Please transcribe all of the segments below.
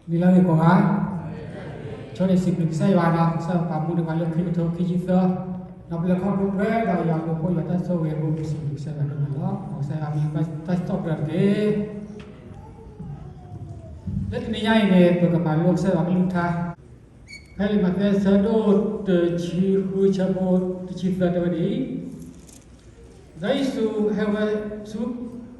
နံၤလၢအဂ့ၤကိးဂၤ, ဆိန့ၣ်စံးဘျုးကစၢ်ယွၤနီၤ, ကစၢ်ယွၤပာ်မူဒံးပှၤလၢခံကထိခံဆံသၢ, ဒီးပလဲၤခီဖျိပှဲၤဒီးယွၤအဘျုးအဖှိၣ် ယွၤတၢ်ဆိၣ်ဂ့ၤအဃိ ပစံးဘျုးကစၢ်ယွၤဒိၣ်မးလီၤ. မ်ကစၢ်ယွၤမ့ၢ်ဘၣ်တၢ်စံးထီၣ်ပတြၢၤတက့ၢ်. လၢတနံၤညါအံၤန့ၣ် ပကမၤလိကစၢ်ယွၤကလုၢ်ကထါ ဖဲလံာ်မးသဲ အဆၢဒိၣ်တဆံဃု အဆၢဖိတဆံသၢ တဲဝဲဒ်အံၤ, ဒီးယ့ၣ်ၡူးဟဲဝဲဆူ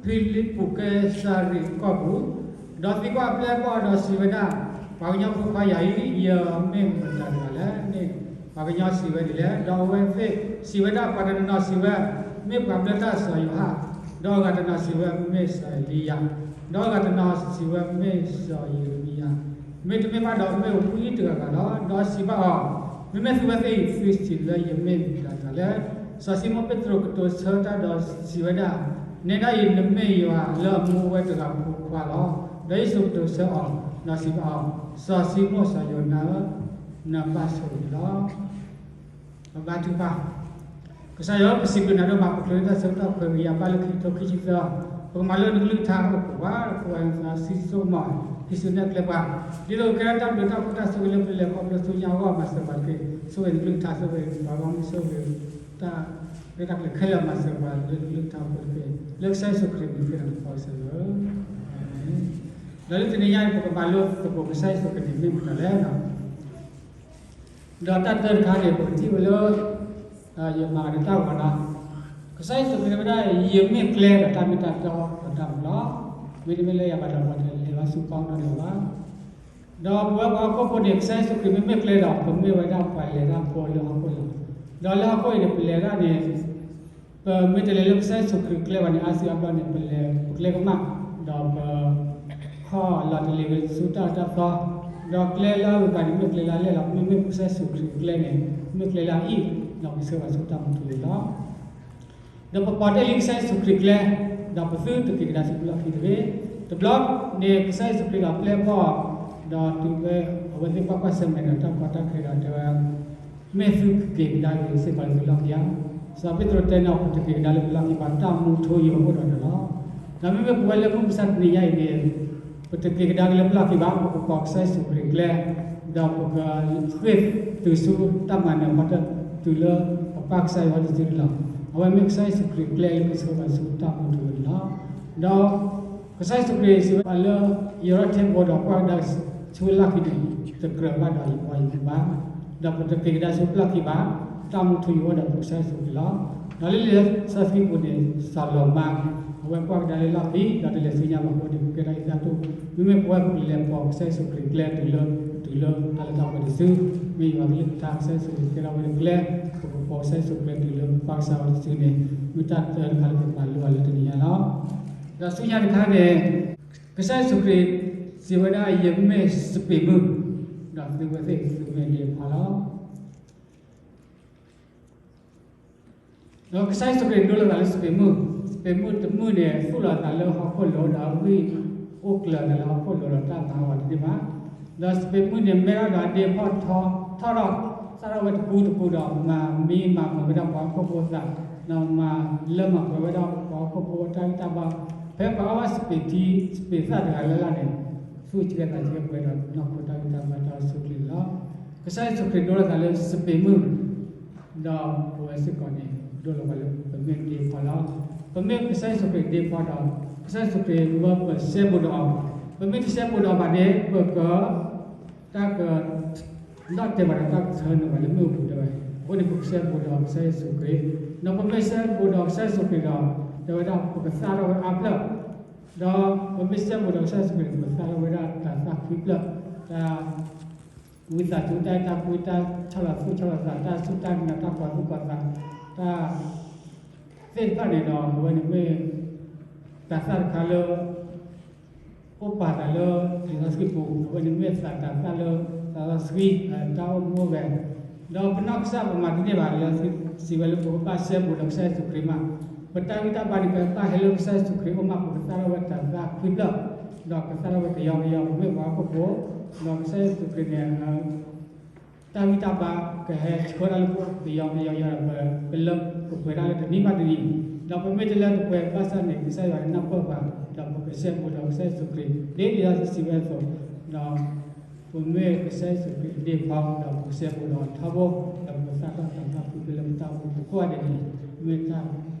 ဖံလံးပူးကဲစၤရ့းကီၢ်ပူၤ, ဒီးသံကွၢ်အပျဲၢ်အဘီၣ်ဒီးစံးဝဲဒၣ်, ပှၤကညီဖိခွါယၤအံၤ ယမ့ၢ်မတၤတဂၤလဲၣ်န့ၣ်, ပှၤကညီစံးဝဲဒ်လဲၣ်. ဒီးအဝဲသ့ၣ်စံးဝဲဒၣ်, ပှၤတနီၤနီၤစံးဝဲ, မ့ၢ်ပှၤဘျၢတၢ်စီၤယိၤဟၣ်, ဒီးအဂၤတနီၤစံးဝဲ, မ့ၢ်စီၤအ့လံယၤ, ဒီးအဂၤတနီၤစံးဝဲ, မ့ၢ်စီၤယံးရမံယၤ, မ့တမ့ၢ်ဘၣ်ဒီး မ့ၢ်အပှၤတဂၤဂၤလီၤ. ဒီးစံးဘၣ်အီၤ, မ့မ့ၢ်သုဝဲသ့ၣ်အံၤ သုစံးလၢယမ့ၢ်မတၤတဂၤလဲၣ်. စီၤၡံမိၣ်ပ့းတရူးကတိၤဆၢတၢ်ဒီးစံးဝဲဒၣ်, နဲဒၣ်အံၤ နမ့ၢ်ယွၤလၢအမူဝဲတဂၤဖိခွါလီၤ. ဒီးယ့ၣ်ၡူးကတိၤဆၢအီၤ, ဒီးစံးဘၣ်အီၤ, စီၤၡံမိၣ်စီၤယိၤနါဧၢ, နဘၣ်ဆိၣ်ဂ့ၤလီၤ. ပဘါထုကဖၣ်. ကစၢ်ယွၤ ပစံးဘျုးနၤဒိၣ်မး ပချုးန့ၢ်တၢ်ဆၢကတီၢ် ပှဲၤကယၤဘၣ်လၢခံကထိခံဆံသၢ, ပကမၤလိနကလုၢ်ကထါ ပကကွၢ် ပဝဲနသး စံးစိကမီၤ ဟံးစုနဲၣ်ကျဲပှၤ, ဒ်သိးကဲထီၣ်တၢ်ဘျုးတၢ်ဖှိၣ်တၢ်ဆိၣ်ဂ့ၤလၢပလဲၤခီဖျိဆူညါအဂီၢ် မၤစၢၤပှၤတက့ၢ်. ဆိၣ်ဂ့ၤနကလုၢ်ကထါ ဆိၣ်ဂ့ၤပှၤဂီၢ်မုၢ် ဆိၣ်ဂ့ၤတၢ်ရဲၣ်တၢ်ကျဲၤခဲလၢာ် မၤစၢၤပှၤလၢနကလုၢ်ကထါအဃိတက့ၢ်. လၢကစၢ်ယ့ၣ်ၡူးခရံာ်အမံၤ ပဃ့နၤလီၤ ပကစၢ်ယွၤဧၢ, အၤမ့ၣ်. ဒီးလၢတနံၤညါအံၤ ပကမၤလိသကိးကစၢ်ယ့ၣ်ၡူးခရံာ်န့ၣ် မ့ၢ်မတၤလဲၣ်. ဒီးတၢ်တခါန့ၣ် ပကထံၣ်ဝဲလၢ ယမၤဂ့ၤတၢ်ဂီၤနီၤ, ကစၢ်ယ့ၣ်ၡူးခရံာ်တဲဝဲဒၣ် ယမ့ၢ်ကျဲဒီးတၢ်မ့ၢ်တၢ်တီဒီးတၢ်မူလီၤ. မ့တမ့ၢ်လၢယၤဘၣ်ဒီး ပှၤတလဲၤဘၣ်ဆူပီၢ်နီတဂၤဘၣ်. ဒီးပဝဲပှၤဟီၣ်ခိၣ်ဖိန့ၣ် ကစၢ်ယ့ၣ်ၡူးခရံာ်မ့မ့ၢ်ကျဲဒီး ပမ့ၢ်ဝဲဒၣ်ပှၤလဲၤတၢ်ဖိလၢဟီၣ်ခိၣ်လီၤ. ဒီးလၢဟီၣ်ခိၣ်အံၤန့ၣ် ပလဲၤဒၣ်န့ၣ် ပမ့ၢ်တလဲၤလၢကစၢ်ယ့ၣ်ၡူးခရံာ်ကျဲဘၣ်န့ၣ် အါစုအါဘျီန့ၣ် ပလဲၤပကျဲကမၣ်, ဒီးပခီၣ်လီၤတလ့ၤဝဲဆူတၢ်အၢတၢ်သီ, ဒီးကျဲလၢအဂုၤအဂၤန့ၣ် မ့ၢ်ကျဲလၢအလဲၣ်လီၤ. မ့မ့ၢ်ကစၢ်ယ့ၣ်ၡူးခရံာ်ကျဲန့ၣ် မ့ၢ်ကျဲလၢအအံၣ်, ဒီးပဆှၢဘၣ်ဆူတၢ်မူထူယိာ်လီၤ. ဒီးပပိာ်တ့ၢ်လံကစၢ်ယ့ၣ်ၡူးခရံာ်ကျဲ, ဒီးပသုတက့ၤကဒါဆူပလီၢ်ခံတဂ့ၤ. တဘျီန့ၣ် ကစၢ်ယ့ၣ်ၡူးခရံာ်ဒီးပျဲၢ်အဘီၣ်, ဒီးတုၤဖဲအဝဲသ့ၣ်ဘၣ်ကွၢ်ဆၢၣ်မဲာ်ဒီးတၢ်ကီတၢ်ခဲဒီးတဲဝဲ, မ့ၢ်သုကက့ၤကဒါက့ၤစ့ၢ်ကီးလၢသုလီၢ်ခံဧါ. စီၤပ့းတရူးတဲန့ၣ် ပတက့ၤကဒါလၢပလီၢ်ခံဘၣ် တၢ်မူထူယိာ်အဃိဒီးန့ၣ်လီၤ. ဒီးမ့မ့ၢ်ပဝဲလၢမုၢ်မဆါတနံၤညါအံၤန့ၣ် ပတက့ၤကဒါက့ၤလၢပလီၢ်ခံဘၣ်, ပကပိာ်ကစၢ်ယ့ၣ်ၡူးခရံာ်ကျဲ, ဒီးပကဃ့ၢ်သုဆူတၢ်မၤနၢၤအဖီတၢၣ်တုၤလၢပပၢ်ကစၢ်ယွၤတစုန့ၣ်လီၤ. အဝဲမ့ၢ်ကစၢ်ယ့ၣ်ၡူးခရံာ်ကျဲလၢပဆှၢဘၣ်ဆူတၢ်မူထူယိာ်န့ၣ်လီၤ. ဒီးကစၢ်ယ့ၣ်ၡူးခရံာ်စံးဝဲဒၣ်လၢ ယရၢၢ်ထ့ဘိဒီးကွၢ်ကဒါဆူလီၢ်ခံန့ၣ် တကြၢးဘၣ်ဒီးယပှၤယမူဘၣ်, ဒီးပတက့ၤကဒါဆူပလီၢ်ခံဘၣ်, တၢ်မူထူယိာ်အိၣ်ဒီးပကစၢ်ယ့ၣ်ၡူးခရံာ်လီၤ. ဒီးလၢလံာ်စီဆှံပူၤန့ၣ် စီၤလီၤမါ အဝဲကွၢ်ကဒါလၢလီၢ်ခံ ဒီးတလဲၤဆူညါဘၣ်အဃိန့ၣ် ကဲထီၣ်အသးဒိၣ်, မ့မ့ၢ်ပဝဲပကလဲၤပိာ်ကစၢ်ယ့ၣ်ၡူးခရံာ်ကျဲတုၤလၢ, တုၤလၢတၢ်လၢတၢ်ပှဲၤတစု, မ့ၢ်ယွၤကလုၢ်ကထါ ကစၢ်ယ့ၣ်ၡူးခရံာ်ကဲထီၣ်ဝဲလၢကျဲ, ပကပိာ်ကစၢ်ယ့ၣ်ၡူးခရံာ်ကျဲတုၤလၢပပၢ်ကစၢ်ယွၤတစုန့ၣ် မ့ၢ်တၢ်တခါလၢပကမၤလိအီၤလၢတနံၤညါလီၤ. ဒီးဆူညါတခါန့ၣ် ကစၢ်ယ့ၣ်ၡူးခရံာ်စံးဝဲဒၣ် ယမ့ၢ်စပံးမုၢ်, ဒီးသုဝဲသ့ၣ်သုမ့ၢ်ဒ့ခွါလီၤ. ဒီးကစၢ်ယ့ၣ်ၡူးခရံာ်ဒိလီၤသးလၢစပံးမုၢ်, စပံးမုၢ်တမုၢ်န့ၣ် သူၣ်လီၤသးလၢဟီၣ်ခိၣ်လိၤ ဒီးအဂံၢ်အိၣ်ကျၢၤသးလၢဟီၣ်ခိၣ်လိၤဒီးတၢ်မၤဝဲတန့ၢ်ဘၣ်. ဒီးစပံးမုၢ်န့ၣ် မဲထီၣ်ဒီးအဒ့ဖီၣ်ထီထီၣ်ဒီး စးထီၣ်ဝဲတပူၤတပူၤဒီး မၤမံမၤမၢၤဝဲဒၣ်ပှၤဟီၣ်ခိၣ်ဖိအသး, ဒီးမၤလၢမၤပှဲၤဝဲဒၣ်ပှၤဟီၣ်ခိၣ်ဖိတၢ်ဂံၢ်တၢ်ဘါ, ဖဲပှၤအီၣ်ဘၣ်စပံးထံ စပံးသၣ်တဂၤလၢ်လၢ်န့ၣ် သူၣ်ဆဲးသးဆဲးပှဲၤဒီးနီၢ်ခိတၢ်ဂံၢ်တၢ်ဘါတၢ်အိၣ်ဆူၣ်အိၣ်ချ့န့ၣ်လီၤ. ကစၢ်ယ့ၣ်ၡူးခရံာ်ဒိလီၤသးလၢစပံးမုၢ် ဒီးပဝဲစ့ၢ်ကီးန့ၣ် ဒိလီၤဝဲလၢပမ့ၢ်ဒ့ခွါလီၤ. ပမ့ၢ်ကစၢ်ယ့ၣ်ၡူးခရံာ်ဒ့ခွါဒီး ကစၢ်ယ့ၣ်ၡူးခရံာ်ဝဲပစဲဘူးဒီးအီၤ, ပမ့ၢ်တစဲဘူးဒီးအီၤဘၣ်န့ၣ် ပက တၢ်က ဒီးတဲဝဲဒၣ်တၢ်ကဆၢန့ၢ်ဝဲလၢမ့ၣ်အူပူၤတဲဝဲ, အဃိန့ၣ် ပကစဲဘူးဒီးကစၢ်ယ့ၣ်ၡူးခရံာ်, ဒီးပမ့ၢ်စဲဘူးဒီးကစၢ်ယ့ၣ်ၡူးခရံာ်ဒီး တဲဝဲဒၣ်ပကသၣ်ထီၣ်ဝဲအါဖျၢၣ်, ဒီးပမ့ၢ်စဲဘူးဒီးကစၢ်ယ့ၣ်ၡူးခရံာ်န့ၣ် ပကသၣ်ထီၣ်ဝဲဒၣ်တၢ်သၣ်ခွံဖျၢၣ်, တၢ် ဝံသးစူၤ တၢ်အဲၣ်တၢ်ကွံ တၢ်ဆီၣ်လီၤသူၣ်ဆီၣ်လီၤသး တၢ်စူၢ်တၢ်နာ် တၢ်ကွၢ်သူၣ်ကွၢ်သး တၢ်သ့ၣ်တဖၣ်န့ၣ်ဒီး အဝဲန့ၣ်မ့ၢ်တၢ်သၣ်တခါလၢ အိၣ်ပာ်သးလၢလံာ်စီဆှံပူၤ, အဝဲန့ၣ်မ့ၢ်သးတၢ်သၣ်လၢသးစီဆှံ တၢ်အိၣ်မူအိၣ်ဂဲၤ, ဒီးပနီၢ်ကစၢ်ပမၤတန့ၢ်ဘၣ် လံာ်စီဆှံစံးဝဲလၢပကဘၣ်စဲဘူးဒီးကစၢ်ယ့ၣ်ၡူးခရံာ်မး, ပတၢ်ဂံၢ်တၢ်ဘါန့ၣ် ပဘၣ်ဟဲလၢကစၢ်ယ့ၣ်ၡူးခရံာ်အအိၣ်မး ပကသၣ်ထီၣ်ဝဲတၢ်သၣ်ခွံဖျၢၣ်, ဒီးကသၣ်ထီၣ်ဝဲကယီကယီ ပမ့ၢ်ပှၤဟီၣ်ခိၣ်ဖိ, ဒီးကစၢ်ယ့ၣ်ၡူးခရံာ်န့ၣ် တၢ်ဂံၢ်တၢ်ဘါကဟဲဆှၢတၢ်လၢပအိၣ်ကယီကယီယီဒီး ပလၢပပှဲၤတၢ်လၢတနံၤဘၣ်တနံၤ, ဒီးပမ့ၢ်တလၢတပှဲၤဘၣ်ဆၣ်န့ၣ် ကစၢ်ယွၤနၢ်ပၢၢ်ပှၤ, ဒီးပကစဲဘူးဒီးကစၢ်ယ့ၣ်ၡူးခရံာ် ဒ်လံာ်စီဆှံစံးဝဲအသိး, ဒီး ပမ့ၢ်ကစၢ်ယ့ၣ်ၡူးခရံာ်ဒ့ၣ်ဖီ ဒီးပကစဲဘူးဒီးထီဘိ ဒီးပကသးထီၣ်သးဖးဖုဖဲလၢပတၢ်အိၣ်မူပကိးဂၤဒဲးန့ၣ် မ့ၢ်တၢ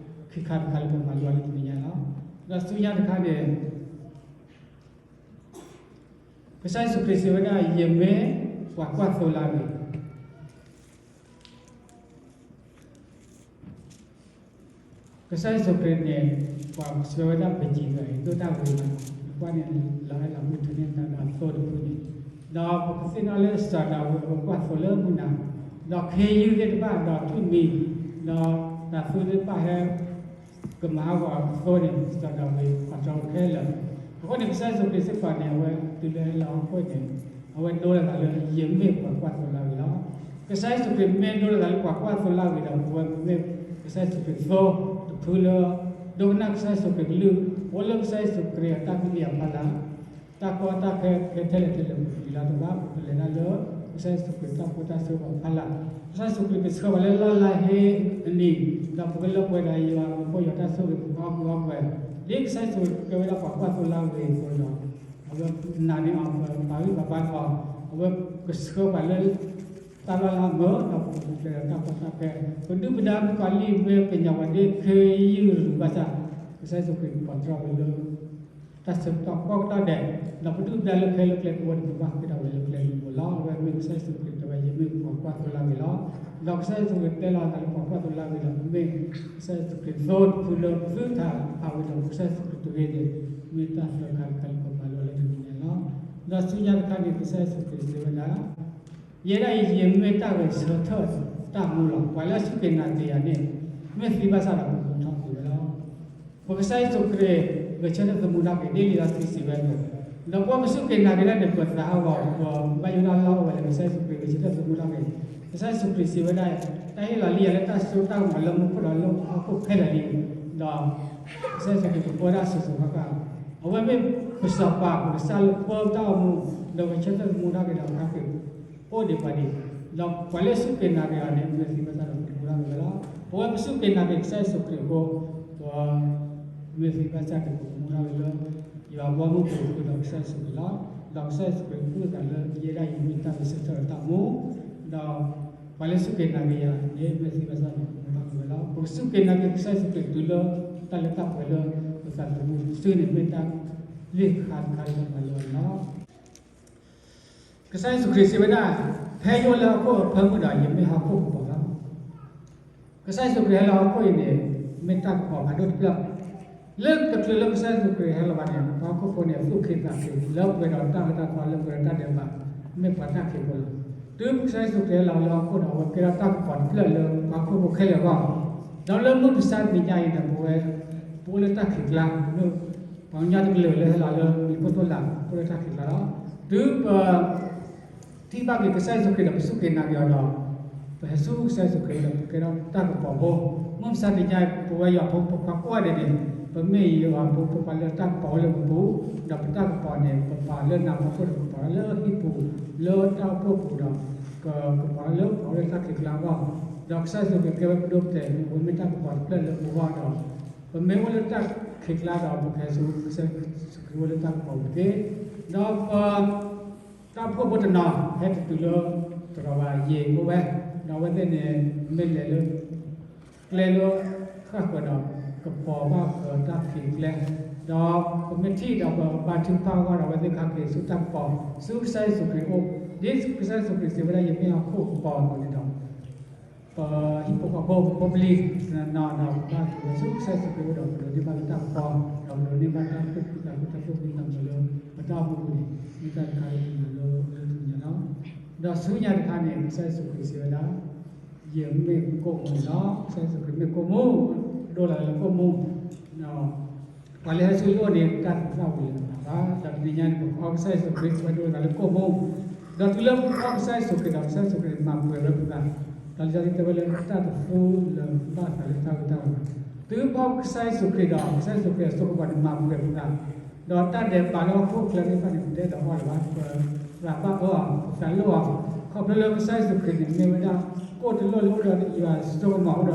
်ခံခါတခါလၢပမၤလိအီၤလၢတနံၤညါလီၤ. ဒီးဆူညါတခါန့ၣ် ကစၢ်ယ့ၣ်ၡူးခရံာ်စံးဝဲဒၣ် ယမ့ၢ်ပှၤကွၢ်သိလၢအဂ့ၤ ကစၢ်ယ့ၣ်ၡူးခရံာ်န့ၣ် ပှၤဆှၢဝဲဒၣ်ပစံးဝဲ ဒိၣ်တၢ်ဂ့ၤမး နကွၢ်န့ၣ် လီၤဟဲလီၤမုၢ်ထူန့ၢ်တၢ်ဒီးသိတဖုန့ၣ်, ဒီးပကသ့ၣ်နီၣ်လၢစီၤဒၤဝံးအဝဲကွၢ်သိလၢမုၢ်နၤ, ဒီးခ့ယုၢ်သ့ၣ်တဖၣ်ဒီးထွံၣ်မံၤ, ဒီးတၤသူသ့ၣ်တဖၣ်ဟဲ ကမၤဟးဂီၤအသိန့ၣ် စီၤဒၤဝံးကွၢ်ထွဲခဲလၢာ်, အဃိန့ၣ် ကစၢ်ယ့ၣ်ၡူးခရံာ်စ့ၢ်ကီးန့ၣ် အဝဲတုၤလၢဟဲလီၤဟီၣ်ခိၣ်န့ၣ် အဝဲဒိလီၤသးလၢ ယမ့ၢ်ပှၤကွၢ်သိလၢအဂ့ၤလီၤ. ကစၢ်ယ့ၣ်ၡူးခရံာ်မ့ၢ်ဒိလီၤသးလၢပှၤကွၢ်သိလၢအဂ့ၤဒီး ပဝဲပမ့ၢ်ကစၢ်ယ့ၣ်ၡူးခရံာ်သိတဖုလၢ ဒိကနၣ်ကစၢ်ယ့ၣ်ၡူးခရံာ်ကလုၢ်, အိၣ်လၢကစၢ်ယ့ၣ်ၡူးခရံာ်အတၢ်ကမံၤအဖီလာ်, တၢ်ကီတၢ်ခဲခဲထဲလဲၣ်ထဲလဲၣ် ပကပျံၤလီၤတဘၣ် ပကလဲၤတၢ်လၢ ကစၢ်ယ့ၣ်ၡူးခရံာ်တၢ်ဖိတၢ်ဆှၢပူၤအဖီလာ်, ကစၢ်ယ့ၣ်ၡူးခရံာ်ကဆှၢပှၤလၢလီၢ်လၢဟ့အနံၤ, ဒီးပကလၢပှဲၤဒီးယွၤမူခိၣ်ယွၤတၢ်ဆိၣ်ဂ့ၤ ပကအီၣ်မူအီၣ်ပှဲၤ, ဒ်ကစၢ်ယ့ၣ်ၡူးခရံာ်ကဲဝဲဒၣ်ပှၤကွၢ်သိလၢအဂ့ၤအသိးဒီး အဝဲနာ်န့ၢ်အီၤ ပပာ်ဂံၢ်ပာ်ဘါအီၤ, အဝဲကဆှၢပှၤလၢ တၢ်လီၢ်လၢအမုာ် ဒီးပကပူၤဖျဲးဒီးတၢ်ကီတၢ်ခဲ, ပဒုၣ်ပဒါမုၣ်ကီၤလံၢ်မ့ၢ်ကညးပှၤဒ်ခ့ယုၢ်တရူးဘၣ်ဆၣ်, ကစၢ်ယ့ၣ်ၡူးခရံာ်ကပိာ်တြီပှၤလၢ တၢ်ဆၢကတီၢ်ကိးကတီၢ်ဒဲး, ဒီးပဒုၣ်ပဒါလၢခဲလၢာ်ကျဲကဝီၤန့ၣ် ပဘၣ်ဃ့ၢ်ထီၣ်ဝဲလၢကျဲန့ၣ်အပူၤလီၤ. အဝဲမ့ၢ်ကစၢ်ယ့ၣ်ၡူးခရံာ်တဲဝဲ ယမ့ၢ်ပှၤကွၢ်သိလၢအဂ့ၤလီၤ. ဒီးကစၢ်ယ့ၣ်ၡူးခရံာ်တဲလီၤသးလၢပှၤကွၢ်သိလၢအဂ့ၤဒီး ပမ့ၢ်ကစၢ်ယ့ၣ်ၡူးခရံာ်သိတဖုလၢပသုတၢ်ဖးဝံၤဒီး ကစၢ်ယ့ၣ်ၡူးခရံာ်တဂ့ၤန့ၣ် မ့ၢ်တၢ်သၢခါတခါလၢပမၤလိလၢတနံၤညါလီၤ. ဒီးဆူညါတခါန့ၣ် ကစၢ်ယ့ၣ်ၡူးခရံာ်စံးဝဲဒၣ် ယဲဒၣ်အံၤ ယမ့ၢ်တၢ်ဂဲၤဆၢထၢၣ်တၢ်မူလီၤ. ပှၤလၢအစူၢ်က့ၤနာ်က့ၤယၤန့ၣ် မ့ၢ်သံဘၣ်ဆၣ်ဒီးကမူထီၣ်က့ၤဝဲလီၤ. ပကစၢ်ယ့ၣ်ၡူးခရံာ် ဂဲၤဆၢထၢၣ်သမူထီၣ်က့ၤ ဒ်လံာ်စီဆှံစံးဝဲအသိး, ဒီးပှၤမ့ၢ်စူၢ်က့ၤနာ်က့ၤဒၣ်န့ၣ် ပသးဟးဂီၤ ပဘၣ်ယိၣ်ဒၣ်လီၢ်အိၣ်ဝဲလၢ ကစၢ်ယ့ၣ်ၡူးခရံာ်ဂဲၤဆၢထၢၣ်သမူထီၣ်က့ၤ, ကစၢ်ယ့ၣ်ၡူးခရံာ်စံးဝဲဒၣ် တၢ်ဟ့ၣ်လီၤလံယၤလၢတၢ်စိတၢ်ကမီၤလၢမူခိၣ်ဒီးလၢဟီၣ်ခိၣ်ခဲလၢာ်လံ, ဒီး ကစၢ်ယ့ၣ်ၡူးခရံာ်ကပၢတၢ်စိၤစိၤဃၣ်ဃၣ်, အဝဲမ့ၢ်ပစီၤပၤ ပကစၢ်လၢပၢတၢ်အိၣ်မူ, ဒီးဂဲၤဆၢထၢၣ်သမူထီၣ်က့ၤဒီး ပဟဲက့ၤအိၣ်ဒံးပှၤဒံး, ဒီးပှၤလၢအစူၢ်က့ၤနာ်က့ၤအီၤန့ၣ် မ့ၢ်သံဘၣ်ဆၣ်ဒီးကမူထီၣ်က့ၤဝဲလီၤ. ပဝဲပစူၢ်က့ၤနာ်က့ၤကစၢ်ယ့ၣ်ၡူးခရံာ်အဃိ, ပမ့ၢ်သံဘၣ်ဆၣ်ဒီးကမူထီၣ်က့ၤလၢ ယွၤအဘီအမုၢ်ပူၤဃုာ်ဒီးကစၢ်ယ့ၣ်ၡူးခရံာ်လီၤ. ဒီးကစၢ်ယ့ၣ်ၡူးခရံာ်ကအိၣ်သးလၢ ယဲဒၣ်အံၤမ့ၢ်တၢ်ဂဲၤဆၢထၢၣ်တၢ်မူ, ဒီး ပှၤလၢစူၢ်က့ၤနာ်က့ၤယၤန့ၣ် မ့ၢ်သံဘၣ်ဆၣ်ဒီးကမူထီၣ်က့ၤဝဲလီၤ. ပကစူၢ်က့ၤနာ်က့ၤကစၢ်ယ့ၣ်ၡူးခရံာ်တုၤလၢ တၢ်လၢတၢ်ပှဲၤလၢ ပသးသမူစုန့ၣ် မ့ၢ်တၢ်လၢခံခါတခါလၢပမၤလိအီၤန့ၣ်လီၤ. ကစၢ်ယ့ၣ်ၡူးခရံာ်စံးဝဲဒၣ်, ဖဲယအိၣ်လၢဟီၣ်ခိၣ်အဖၢမုၢ်ဒီး ယမ့ၢ်ဟီၣ်ခိၣ်ကပီၤလီၤ. ကစၢ်ယ့ၣ်ၡူးခရံာ်ဟဲလီၤဟီၣ်ခိၣ်အံၤန့ၣ် မ့ၢ်တၢ်ကပီၤဖးဒိၣ်တဖျၢၣ်, လၢတချုးလၢကစၢ်ယ့ၣ်ၡူးခရံာ်ဟဲလီၤဘၣ်န့ၣ် ပှၤဟီၣ်ခိၣ်ဖိန့ၣ် သူၣ်က့သးက့ လၢပှဲၤဒီးတၢ်အၢတၢ်သီလၢပှဲၤဒီးတၢ်ဒဲးဘး, မ့ၢ်ပှၤတၢ်ခံးဖိလီၤ. တုၤကစၢ်ယ့ၣ်ၡူးခရံာ်ဟဲလီၤလၢဟီၣ်ခိၣ်ဒီး အဝဲကဲထီၣ်တၢ်ကပီၤတဖျၢၣ်လၢပှၤဟီၣ်ခိၣ်ဖိခဲလၢာ်အဂီၢ်, ဒီးလၢမုၢ်မဆါတနံၤညါအံၤဒီး ပဝဲ ပအိၣ်လၢတၢ်ခံးကျါ, ပှၤကညီတကလုာ်လၢဟဲလီၤလၢမံၤခိၣ်သိၣ်လာ် အိၣ်လၢတၢ်ခံးကျါလီၤ. တုၤပ ထံၣ်ဘၣ်က့ၤကစၢ်ယ့ၣ်ၡူးခရံာ်ဒီး ပစူၢ်က့ၤနာ်က့ၤအီၤဒီး ပဟဲဆူကစၢ်ယ့ၣ်ၡူးခရံာ်ဒီး ပကဲထီၣ်တၢ်ကပီၤဖိ, မုၢ်မဆါတနံၤညါအံၤ ပဝဲယွၤဖိခွါကိးဂၤဒဲးန့ၣ် ပမ့ၢ်ယွၤဖိခွါလၢတၢ်ကပီၤအိၣ်လၢပပူၤ, ဒီးပတၢ်ကပီၤန့ၣ် ပပာ်လၢနးဖီခိၣ်ဒီး ပပာ်လၢဟံၣ်ပူၤ လၢတၢ်အိၣ်ဖှိၣ်ပူၤဒီး ကပာ်လၢပှၤအိၣ်လၢတၢ်ခံးကျါအဂီၢ်, ဒီးကစၢ်ယ့ၣ်ၡူးခရံာ်ကဲဝဲပဒိၣ်ပတဲာ် အဝဲမ့ၢ်တၢ်ကပီၤတဖျၢၣ်လၢပဂီၢ်ဒီး ပမ့ၢ်အိၣ်လၢတၢ်ခံးကျါဒီး ပကဟဲဆူကစၢ်ယ့ၣ်ၡူးခရံာ်အိၣ်လၢတၢ်ကပီၤပူၤတက့ၢ်. ဒီးပ တၢ်အိၣ်ဖှိၣ်ဖိတနီၤ ဟဲတတုၤလၢ တရီၤဘၣ်ယ့ၤအိၣ်ဝဲ, ဒီးအဝဲသ့ၣ်န့ၣ် မ့ၢ်လဲၤလၢ ကျဲလၢ ဃၣ်ဃၢၤဒီး ကပီၤဘၣ်ဃးတၢ်ခံးကျါ, ဒီးပမ့ၢ်ထံၣ်ဒီးပဘါထုကဖၣ်အဂီၢ်ဒီး အဝဲသ့ၣ်ခါက့ၤဆူတၢ်ကပီၤ ဆူကစၢ်ယ့ၣ်ၡူးခရံာ်အအိၣ်, ဒ်ကစၢ်ယ့ၣ်ၡူးခရံာ်စံးဝဲဒၣ် ယမ့ၢ်ဟီၣ်ခိၣ်ကပီၤအသိးန့ၣ်ဒီး ပဟံၣ်ဖိဃီဖိ ဖိပလံၤ နီၢ်နီၢ် ဘၣ်က့ၤဝဲဆူကစၢ်ယ့ၣ်ၡူးခရံာ်အအိၣ်ဒီး ပဒိးန့ၢ်ဘၣ်လၢတၢ်ကပီၤ, ဒီးပဒိးန့ၢ်ဘၣ်တၢ်သူၣ်ခုသးခု တၢ်သူၣ်ခုသးခုလၢ ပတၢ်အိၣ်မူအပူၤန့ၣ် မ့ၢ်တၢ်တခါလၢပမၤလိလၢတနံၤညါလီၤ. ဒီးဆူညါတခါန့ၣ် ကစၢ်ယ့ၣ်ၡူးခရံာ်စံးဝဲဒၣ် ယမ့ၢ်ကိၣ်မူန့ၣ်လီၤ. ကစၢ်ယ့ၣ်ၡူးခရံာ်မ့ၢ်ကိၣ်မူ, ဒိၣ်လၢကိၣ်မူ, ပှၤလၢဟဲဆူယအိၣ်န့ၣ် တၢ်သးဝံၤလၢၤဘၣ်. ဒီးတနံၤညါန့ၣ် ပကအီကစၢ်ယ့ၣ်ၡူးခရံာ် ပဝဲဒိးသးလၢကိၣ်မူ, ဒီးတုၤလၢပကအီကစၢ်ယ့ၣ်ၡူးခရံာ်ဒီး ကစၢ်ယ့ၣ်ၡူးခရံာ်မၤပှဲၤဝဲပသး, ဒီးလံာ်စီဆှံတဲဝဲလၢတၢ်တသူလၢၤဘၣ်သးလၢတၢ်ဂ့ၤတၢ်ဝါ, တုၤပကအီကစၢ်ယ့ၣ်ၡူးခရံာ်ဒီး ကစၢ်ယ့ၣ်ၡူးခရံာ်အစိကမီၤန့ၣ် မၤပှဲၤပသး, ဒီးတၢ်ဒဲးဘးလၢဟီၣ်ခိၣ်ချၢသ့ၣ်တဖၣ်န့ၣ် ပတအဲၣ်ဒိးအီၣ်လၢၤဘၣ်, ပသးဘၣ်အၢအီၤ, ပသးလိၣ်အီၤ, ခီဖျိလၢကစၢ်ယ့ၣ်ၡူးခရံာ်န့ၣ် မ့ၢ်ဝဲဒၣ် ကိၣ်တလိၣ်လၢအိၣ်ဒီးယွၤအစိကမီၤ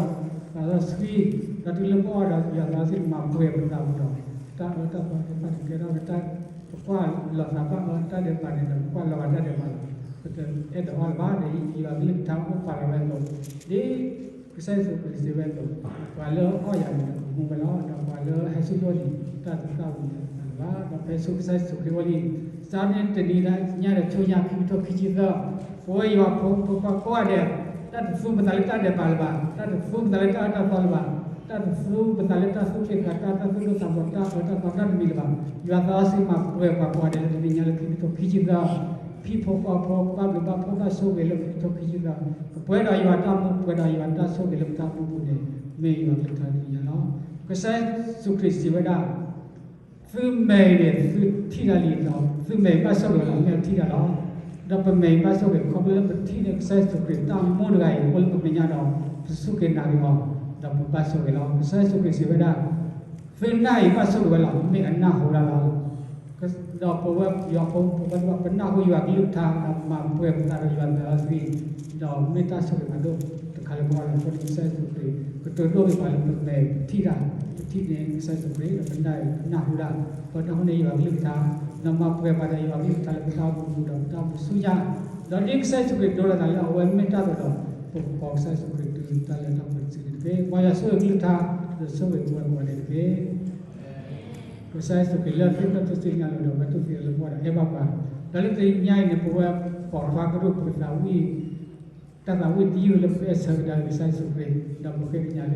အိၣ်ဒီး သးစီဆှံ, ဒီးတုၤလၢပအီၣ်ဒီးယွၤသးစီဆှံမၤပှဲၤပသးဒီး တၢ်အၢတၢ်သီသ့ၣ်တဖၣ်န့ၣ် ကဲထီၣ်ဝဲတၢ် ပကွၢ်လီၤသးဘၣ်အီၤတၢ်ဒဲးဘးန့ၣ်ဒီး ပကွၢ်လီၤဂာ်တၢ်ဒဲးဘးလီၤ. ပတအဲၣ်ဒိးအီၣ်လၢၤဘၣ်ဒီး ယွၤကလုၢ်ကထါအိၣ်ပာ်လီၤဝဲအသိး, ဒ်ကစၢ်ယ့ၣ်ၡူးခရံာ်စံးဝဲအသိး, ပှၤလၢအီၣ်ယၤန့ၣ်ဒီးကမူဝဲလီၤ. ဒီးပှၤလၢဟဲဆူယအိၣ်န့ၣ် တၢ်တသၣ်ဝံၤလၢၤဘၣ်. ဒီးဖဲဆူကစၢ်ယ့ၣ်ၡူးခရံာ်အအိၣ်လံ, စးထီၣ်တနံၤညါဒီးဆူညါခံကထိခံဆံသၢ, ပဝဲယွၤဖိ ဖိခွါကိးဂၤဒဲး, တၢ်တသူပသးလၢတၢ်ဒဲးဘးလၢၤဘၣ်, တၢ်တသူပသးလၢတၢ်အၢတၢ်သီလၢၤဘၣ်, တၢ်တသူပသးလၢတၢ်သူၣ်က့ၣ်သးကါ တၢ်သူၣ်ဒိၣ်သးဖျိး တၢ်အၢတၢ်သီတၢ်တမံၤလၢၤဘၣ်. ယွၤသးစီဆှံမၤပှဲၤပှၤကိးဂၤဒဲးလၢတနံၤညါလၢခံကထိခံဆံသၢ, ဟံၣ်ဖိဃီဖိ ဘၣ်ဘျုးဘၣ်ဖှိၣ်တၢ်ဆိၣ်ဂ့ၤလၢခံကထိခံဆံသၢ, ကပှဲၤဒီးယွၤတၢ်မူ ပှဲၤဒီးယွၤတၢ်ဆိၣ်ဂ့ၤလၢပတၢ်အိၣ်မူပူၤန့ၣ် မ့ၢ်ယွၤကလုၢ်ကထါတနံၤညါလီၤ. ကစၢ်ယ့ၣ်ၡူးခရံာ်စံးဝဲဒၣ် သုမဲာ်အံၤန့ၣ် သုထံၣ်တၢ်လံဒီး သုမဲာ်အံၤဘၣ်ဆိၣ်ဂ့ၤလီၤ မ့ၢ်အထံၣ်တၢ်လီၤ. ဒီးပမဲာ်အံၤဘၣ်ဆိၣ်ဂ့ၤ ခီဖျိလၢပထံၣ်န့ၢ်ကစၢ်ယ့ၣ်ၡူးခရံာ်တၢ်မူတဂၤအံၤ အိၣ်လၢပမဲာ်ညါဒီး ပစူၢ်က့ၤနာ်က့ၤအီၤ, ဒီးပဘၣ်ဆိၣ်ဂ့ၤလီၤ. ကစၢ်ယ့ၣ်ၡူးခရံာ်စံးဝဲဒၣ် သုနၢ်အံၤဘၣ်ဆိၣ်ဂ့ၤဝဲလီၤ မ့ၢ်အနၢ်ဟူတၢ်လီၤ. ဒီးပဝဲယွၤဖိ ပဝဲတဖၣ် ပနၢ်ဟူယွၤကလုၢ်ကထါ ဒီးမၤပှဲၤပသးဒီးယွၤသးစီဆှံ ဒီးမ့ၢ်တၢ်ဆိၣ်ဂ့ၤဖးဒိၣ်တခါလၢပဂီၢ်လီၤ. အဃိန့ၣ် ကစၢ်ယ့ၣ်ၡူးခရံာ် ကတိၤဒိၣ်ဂ့ၤပှၤလၢပမဲာ်ပထံၣ်တၢ်, ပထံၣ်န့ၢ်ကစၢ်ယ့ၣ်ၡူးခရံာ် ဒီးပနၢ်အံၤပနၢ်ဟူတၢ်, ပနၢ်ဟူန့ၢ်ယွၤကလုၢ်ကထါ, ဒီးမၤပှဲၤပှၤဒီးယွၤကလုၢ်ကထါလၢပတၢ်အိၣ်မူပူၤဒီးပတၢ်အိၣ်မူဆူညါ, ဒီးဒ်ကစၢ်ယ့ၣ်ၡူးခရံာ်ဒိလီၤသးလၢအဝဲမ့ၢ်တၢ်သိးဒီး ပကကိးကစၢ်ယ့ၣ်ၡူးခရံာ်တုၤတၢ်လၢတၢ်ပှဲၤတစုန့ၣ်တက့ၢ်. ပှၤယွၤဆိၣ်ဂ့ၤကလုၢ်ကထါ ဒီးဆိၣ်ဂ့ၤပဝဲကိးဂၤဒဲးတက့ၢ်. ကစၢ်ယ့ၣ်ၡူးခရံာ်လၢသုးခိၣ်သုးနၢ်လီၤဒီး အဝဲတူၢ်သံလၢပဂီၢ်ဒီးဟဲဘၣ်ပှၤ, ဒီးလၢတနံၤညါအံၤန့ၣ် ပဝဲပိာ်ခွါကရူၢ်ပကသးဝံၣ် တၢ်သးဝံၣ်တယုၢ်လၢပအဲၣ်ဆၢကဒါက့ၤကစၢ်ယ့ၣ်ၡူးခရံာ်, ဒီးပဃ့ကညးလၢ က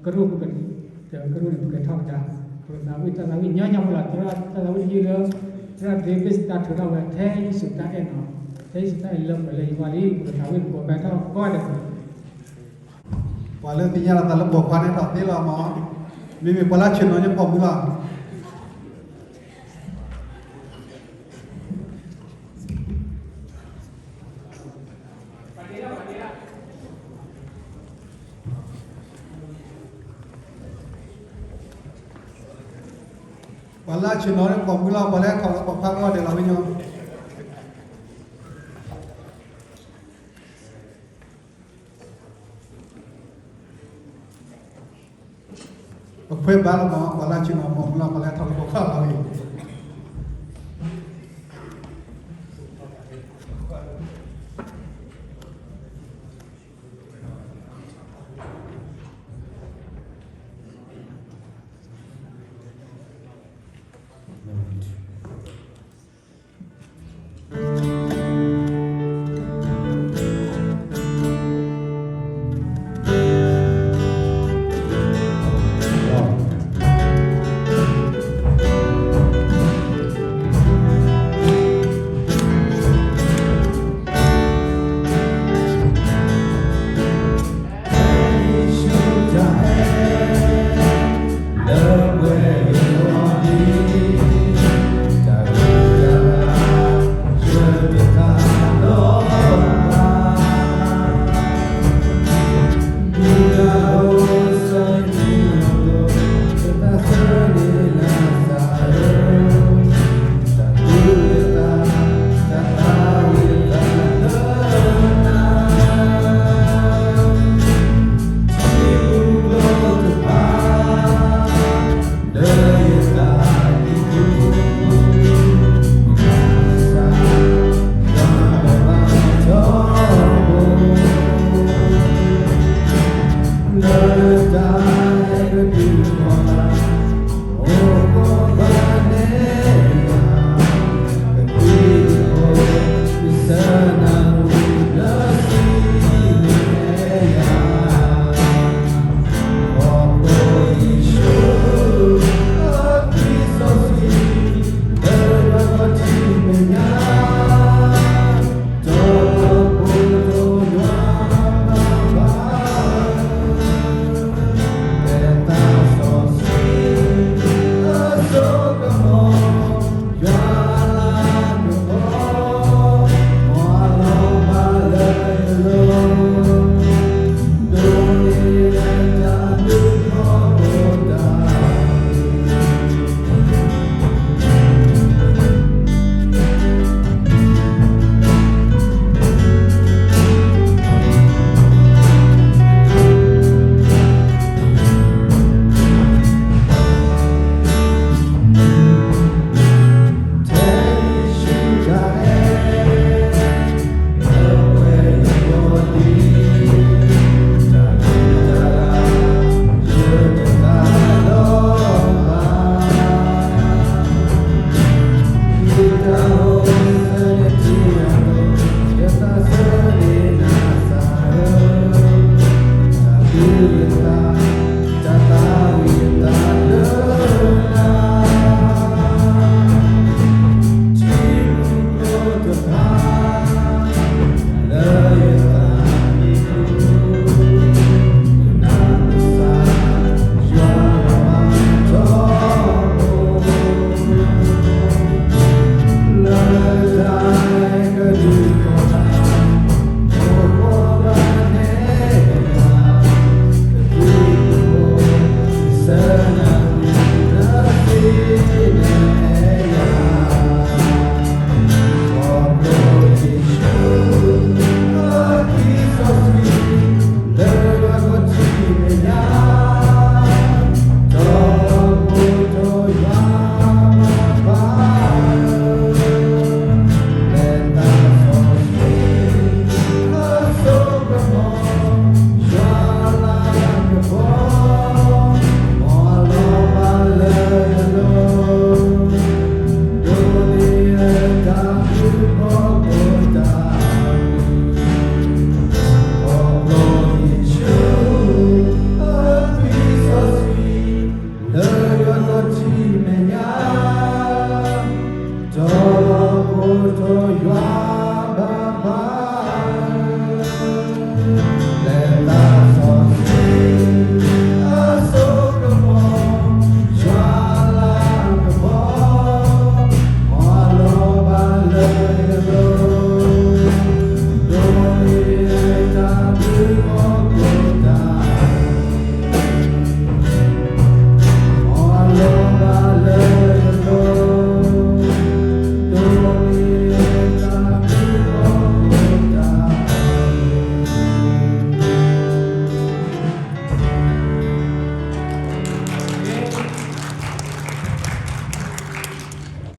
ရူၢ်ပက, ကရူၢ်န့ၣ် ပကဲထီၣ်ကဒါ, ပကသးဝံၣ်တၢ်သးဝံၣ်ညီညီဖိလီၤ. သရၣ်တၢ်သးဝံၣ်တယုၢ်လၢ သရၣ်ဒ့ဘ့ၣ်တၢ်ထုးထီၣ်ဝဲ ထဲယ့ၣ်ၡူးတၢ်အဲၣ်နီၤ, ထဲယ့ၣ်ၡူးတၢ်အဲၣ်လၢပှဲၤလၢယွၤလံ ပကသးဝံၣ်ကိးဖဲထီၣ်ကိးဂၤဒဲး ပှၤလၢသ့ၣ်ညါလီၤသးလၢပိာ်ခွါန့ၣ်ထီၣ်သ့လီၤမး, မ့မ့ၢ်ပှၤလၢဆ့ၣ်နီၤန့ၣ်ပိာ်မုၣ်လီၤ. ပှၤလၢဆ့ၣ်နီၤန့ၣ်ပိာ်မုၣ်လီၤ, ပှၤလၢခီၣ်လၢပိာ်ခွါကိးဂၤဒဲးလီၤ ဝဲညီ ပခွဲးဘၣ်လီၤမး, ပှၤလၢဆ့ၣ်နီၤပိာ်မုၣ်လီၤ.